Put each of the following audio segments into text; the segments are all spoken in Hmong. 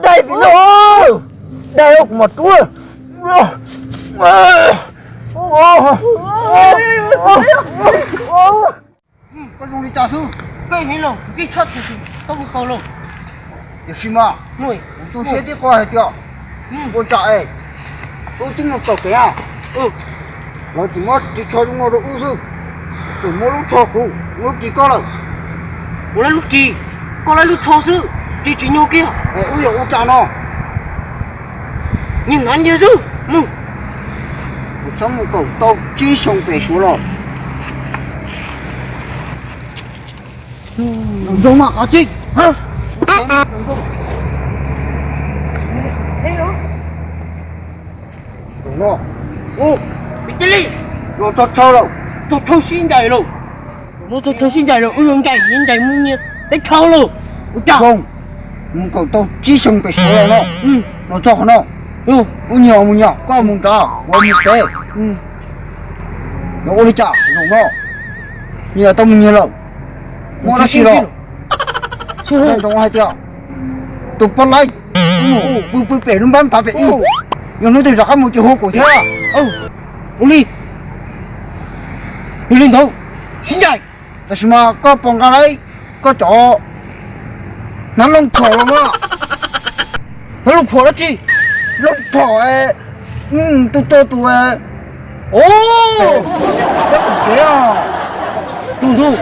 Dai vim no, dai kuv mas ruaj. Koj zoo li cas xwb? Koj heev los kuv twb tshaj tug tsis tau mus kaus los. Tiam sis mas kuv tu siab tib qho hais tias ua cas es wb twb mus kaus pem na, lawv tseem muab ris tsho zoo no rau wb xwb, tseem muab lub tsho kuv, muab lub ris koj lawm. Kuv lub ris, koj lub tsho xwb, ris tsis nyog kiag. Es wb yuav ua cas no? Nyiag hnav nyiag xwb mus. Kuv txhob mus kaum tau tsib xyoo pem Suav los. Zoo mas qhov txij. Ua, ua, cia li los txog chaw lawm, txog chaw sib ncaim lawm. Los txog chaw sib ncaim lawm, wb yuav ncaim, ncaim mus nyiag teb chaws lawm. Ua cas? Mus kaum tau tsib xyoo pem Suav los no, los txog qhov no, wb nyiag mus nyiag, koj mus nrad, kuv mus pem. Los ua li cas zoo no? Nyiag tau mus nyiag lawm, muaj dab tsi los? Zoo hais tias tus poj laib pw pw pem lub npab phav pem ib, yog hnub twg rov qab mus ces hu kuv thiab. Ua li, yog li ntawd sib ncaim. Tab sis mas koj puas nqa lawv koj cov hnab looj phom los mas? Hnab looj phom dab tsi? Looj phom tuaj tua tus, tus tsev os. Tus ntug,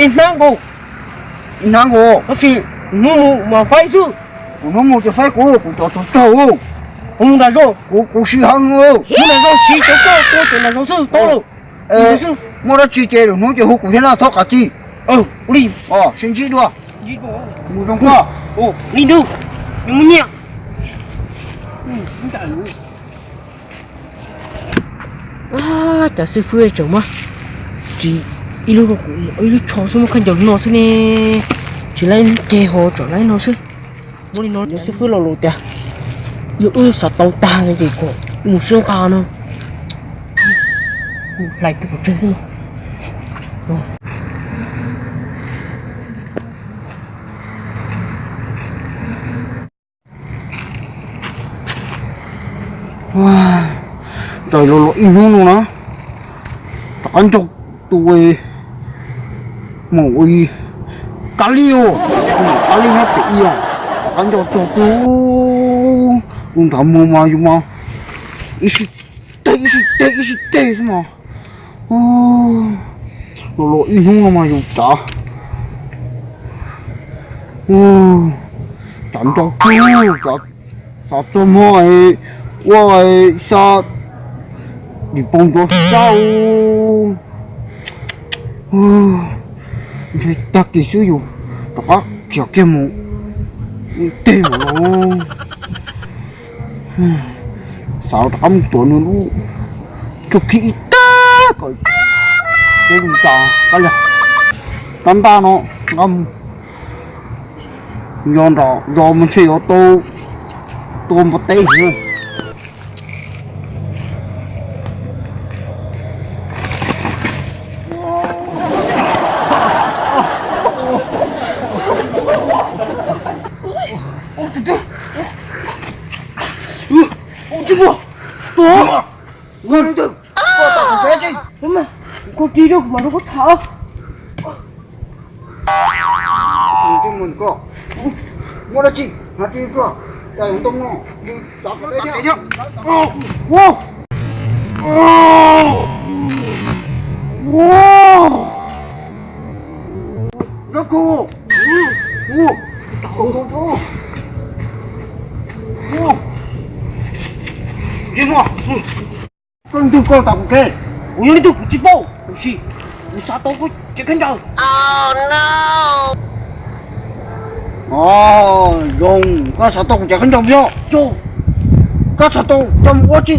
ib hnab nkaus. Ib hnab nkaus. Tab sis hnub mus mas faib xwb. Kuv hnub mus ces faib kuv, kuv cov tsaug tsaug. Kuv mus nram zos, kuv kuv siv heev. Mus nram zos siv cov koj tua cov nram zos xwb tau lawm. Muaj dab tsi ces lwm hnub ces hu kuv thiab na, txhob kav tsij. Ua li, sib ntsib dua. Mus zoo koj. Li ntawd, nws mus nyiam. Cas xib fwb tseem muab ris ib lub, ib lub tsho xwb, muab khaub ncaws no xwb ne. Tsis laib ceg ho tseem laib no xwb. Muab li no, xib fwb lo lus tias yog wb xav tau tag no ces kom mus siab nqa no. Hlais kiag pov tseg xwb no. Ntawm los los ib hnub no na, rov qab nrog tus mus ua kab li, mus kab li nyob pem ib os, rov qab nrog txog tus, tus nrad mus mas yus mas ib sij teg ib sij teg ib sij teg xwb mas. Los los ib hnub no mas yus cav, cav nrog tug, cav xav txog mog, ua xya dim poo ntsuav xab. Ntshe tag kis xwb yus rov qab khiav kiag mus teg mus los. Xav rov qab mus tuav nws lub tsuj khib ib tag kom peb mus tsa kab li. Tab ntaj no nqa mus yos nram zos mas ntshe yuav tau tua npua teb heev. Tsis muaj, tua, koj ris rau kuv mam rau koj tham. Muaj dab tsi hais rau, cas ntoo no, zaub ku, tsis muaj. Koj leej twg koj tau kuv kev? Kuv yog leej twg kuv tsis paub, tab sis kuv xav tau koj cev khaub ncaws. Zoo, koj xav tau kuv cev khaub ncaws yog? Yog. Koj xav tau coj mus ua tsi?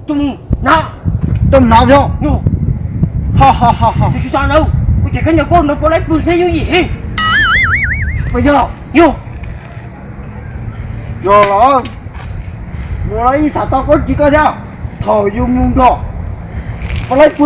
Coj mus hnav. Coj mus hnav yog? Yog. Tus tsis tas ntawd, kuv cev khaub ncaws koj ntawd puas laib pw thiab yooj yim heev? Puas yog? Yog. Yog los, mus los yeej xav tau koj tsis koj thiab. Thaum yus mus nrog puas laib pw.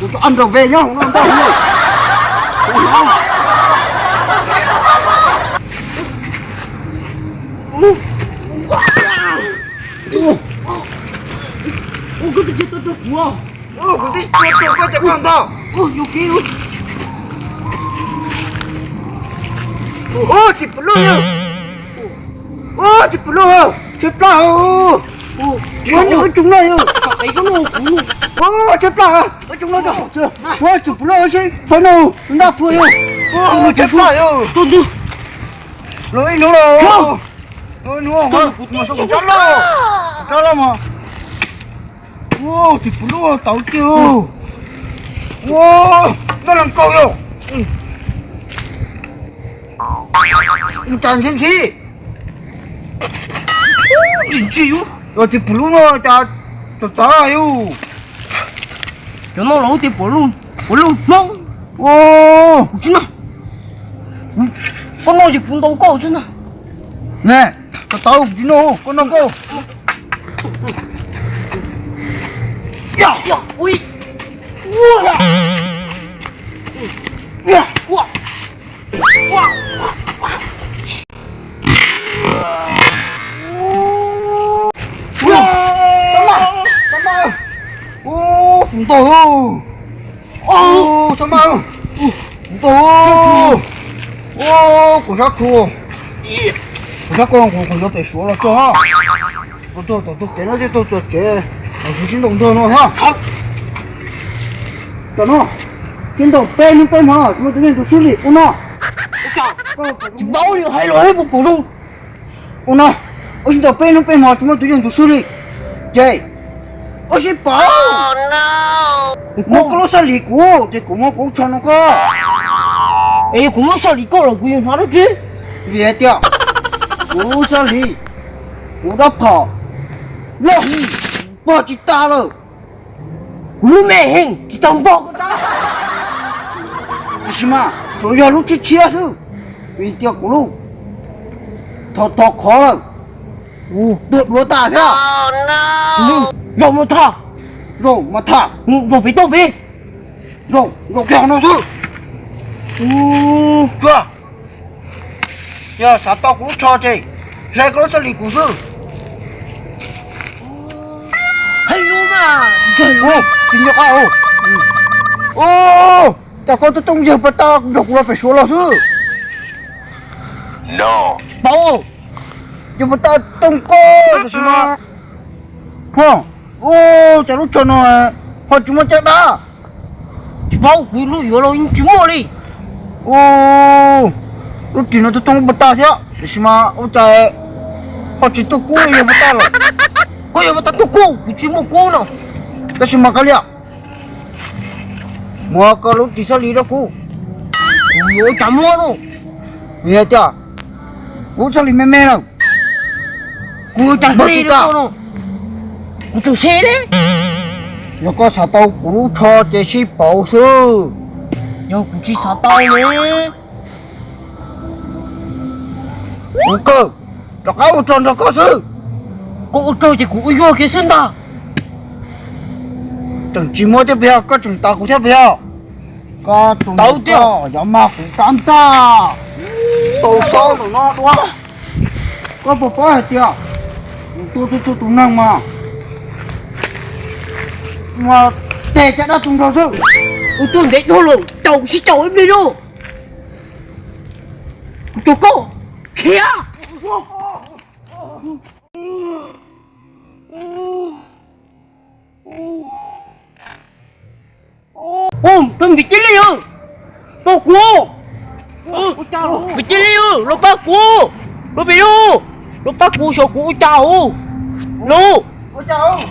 Kuv cov ăn rau ve nyob hauv no ntag. Ua, koj twb tsis tuaj rau kuv. Kuv twb tuaj rau koj ces koj ntag. Ua, yus kiv. Ua, tsis pum lub yus. Ua, tsis pum lub, tshaib plab. Ua, tshaib plab. Ua, tshaib plab. Ua, tsis pum lub, sib faib no, ntaj puag yus. Ua, tshaib plab yus. Los ib hnub los. Los ib hnub, kuv mus sab kuv tsob loj, kuv tsob loj mas. Ua, tsis pum lub tau tiag. Ua, noj leej kaub yus. Cas ntxhib ntxhib. Ntxhib ntxhib yus. Ua, tsis pum lub no cas txawv txawv yus. Cov no los ua tias puav leej Hmoob. Ua, kuv tsis noj. Koj noj ces kuv ntaus koj xwb na. Ne, tau tau, kuv tsis noj, koj noj koj. Ua, txhob maj, txhob maj. Ua, kuv ntog. Ua, txhob maj. Kuv ntog. Ua, kuv sab khu. Kuv sab khu, kuv yuav pem Suav los txog. Kuv tuaj tom tus kev no thiaj tuaj txog tsev, los sib sib ntaus ntog no thiab. Tam no, sib ntaus peb hnub peb hmo tsis muaj tus yeej tus swb li ua no. Tsis paub li, hais los hais puas pom zoo. Ua no, wb sib ntaus peb hnub peb hmo tsis muaj tus yeej tus swb li. Ces wb sib pom. Muab koj lub xab lis kuv, ces kuv muab kuv tsho no koj. Es kuv muab xab lis koj los kuv yuav hnov dab tsi? Vim hais tias kuv lub xab lis, kuv dab phom loj heev, npog tsis tag lawm. Kuv lub me heev tsis tau npog koj dab. Tiam sis mas tsuas yog lub tshiab tshiab xwb. Vim tias kuv lub thov thov qhov lawm, tuag duav tas thiab. Zaum no tham, zaum mas tham, zaum pem toj pem, zaum zaum kiag no xwb. Tsuas, yog xav tau kuv lub tsho ces hle koj lub xab lis kuv xwb. Hais lus mas, tsis nco qab. Cas koj tub tooj yawg pas tas nrog kuv los pem suav los xwb. Paub, yawg pas tas tooj koj tab sis mas, ho, cas lub tsho no ho tsis muaj caj dab. Tsis paub, kuv lub yuav los yeej tsis muaj li. Lub ris no tub tooj pas tas thiab tab sis mas ua cas ho tsis tuaj kub yawg pas tas lawm. Koj yawg pas tas tuaj kub, kuv tsis muaj kub no. Tab sis mas kav liam, muab koj lub ris xab lis rau kuv. Kuv yuav ua cas muab no? Vim hais tias kuv xab lis me me lawm. Kuv ua cas xab lis rau koj no? Kuv tseem se li. Yog koj xav tau kuv lub tsho ces sib pauv xwb. Yog kuv tsis xav tau li, kuv kawg rov qab ua rog nrog koj xwb. Koj ua rog ces kuv ua yuag kiag xwb ntag. Tseem tsis muab thiab pes yog, koj tseem tav kuv thiab pes yog. Koj tus tau tiag, yog mas kuv rab ntaj. Tau xaub ntawm no dua. Koj puas paub hais tias kuv tua txhua txhua tus neeg mas, mas tes caj dab tu nrho xwb. Kuv tua ntev dhau lawm, caum sib caum ib pliag no. Kuv tua koj khiav. Ub, tus vim cia li, tus kuv, vim cia li los pab kuv, los pem no, los pab kuv xyov kuv ua cas os. Los,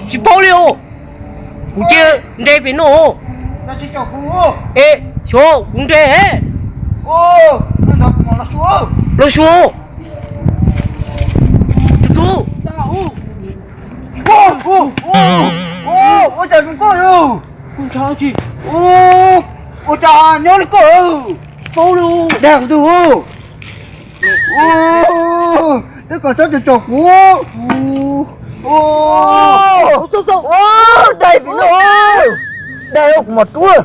tsis paub li os. Kuv cia nte pem no, es xyov kuv nte, los xyuas, tus tus, ua cas zoo koj, ua cas nyob li koj, dag kuv tus, twb kom txhob caum caum kuv, dag pem no, dag kuv mas ruaj.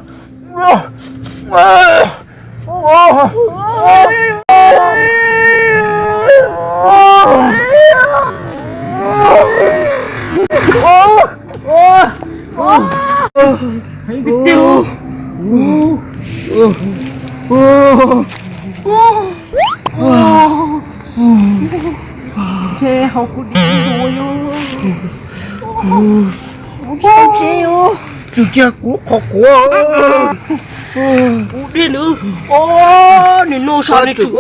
Ntshe hauv kuv dim ua yus, kuv tsis tau tsev os. Tsis cia kuv qhov quav. Kuv dej nws, o, nws no sab nws tsum,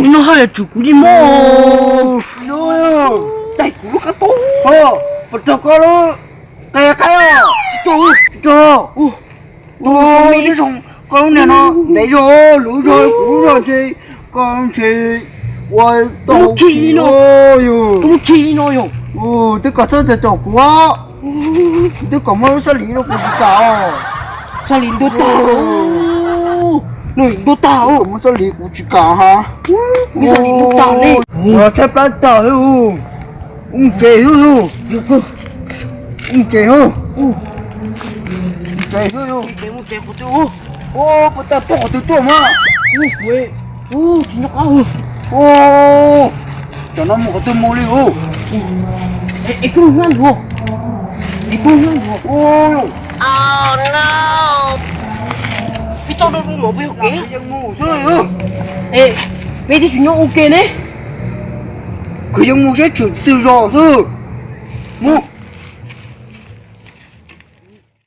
nws no haj yam tsum kuv li mog. Daig kuv lub qab taub. Puas raug koj lub qe qaib os? Tsis raug, tsis raug. Ua, ib zoo koj lub niag no ntev zog, luv zog kuv lub zog ntshe koj ntshe ua tau khi no yog. Twb kom txhob caum kuv, twb kom muab lub xab lis rau kuv tsis kam. Xab lis ntuag tag, nws ntuag tag, muab xab lis kuv tsis kam ha. Xab lis ntuag tag li. Ua tshaib plab tag li. Ub, ntses xwb yus, ub, ntses xwb, ntses xwb yus. Ub, puas tau pom qhov twg tuaj mas. Ub, cov no mus qhov twg mus li ub. Es koj mus nyob ntawd, es koj mus nyob ntawd. Peb tso rau lub no peb ua ke. Es peb twb tsis nyob ua ke ne. Kwv yeej mus seb tshwm twg zos xwb. Mus.